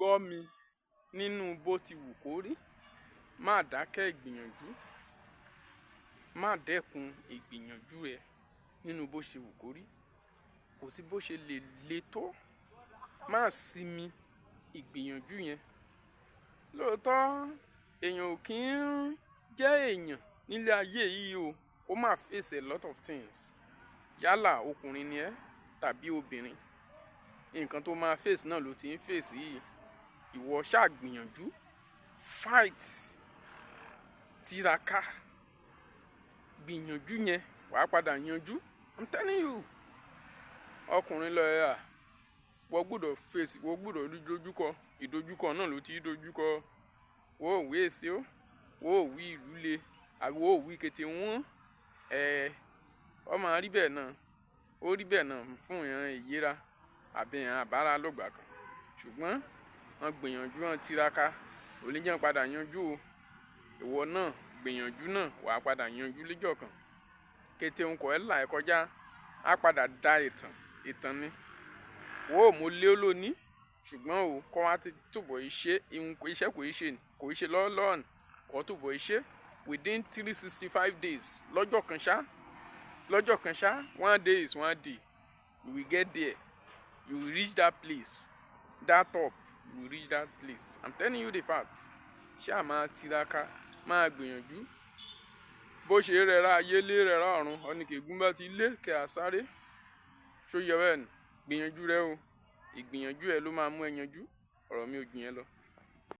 Gbọ́ mi, nínú bó ti wù kó rí, má dákẹ́ ìgbìyànjú, má dẹ́kun ìgbìyànjú ẹ nínú bó ṣe wù kó rí. Kò sí bó ṣe lè le tó, má sinmi ìgbìyànjú yẹn. Lóòótọ́ èèyàn ò kí ń jẹ́ èèyàn nílé ayé yìí o, kó má face a lot of things. Yálà ọkùnrin ni ẹ́ tàbí obìnrin. Nǹkan tó máa face náà ló ti ń face yìí. Ìwọ ṣá gbìyànjú, fight, tiraka, gbìyànjú yẹn, wà á padà yanjú. I'm telling you. Ọkùnrin lọ ẹ à, wọ́n gbọdọ̀ face, wọ́n gbọdọ̀ rí dojúkọ. Ìdojúkọ náà ló ti ń dojúkọ. Wọ́n ò wí èsì ó, wọ́n ò wí ìlú le, àbí wọ́n ò wí kété wọ́n. Ẹ, ó máa rí bẹ́ẹ̀ náà. Ó rí bẹ́ẹ̀ náà fún ìran ìyera àbí ìran àbára lọ́gbà kan. Ṣùgbọ́n wọ́n gbìyànjú, wọ́n tiraka, ò ní jẹ́ padà yanjú o. Ìwọ náà gbìyànjú náà, wà á padà yanjú lọ́jọ́ kan. Kété ń kọ́ ẹ là ẹ kọjá, á padà da ìtàn, ìtàn ni. Wò ó mo lé lóní, ṣùgbọ́n o kọ́ wa tí túbọ̀ iṣẹ́, iṣẹ́ kò ì ṣe, kò ì ṣe lọ́ọ̀lọ́ọ̀nì, kò túbọ̀ iṣẹ́ within 365 days lọ́jọ́ kan ṣá, lọ́jọ́ kan ṣá, one day is one day. You will get there. You will reach that place, that top. You will reach that place. I'm telling you the fact. Ṣá máa tiraka, máa gbìyànjú. Bó ṣe rẹra ayé lé rẹra ọ̀run, ọ̀nìkègún bá ti lé kí a sáré. Ṣó yẹ bẹ́ẹ̀ ni? Gbìyànjú rẹ o. Ìgbìyànjú ẹ ló máa mú ẹ yanjú. Ọ̀rọ̀ mi ò jù yẹn lọ.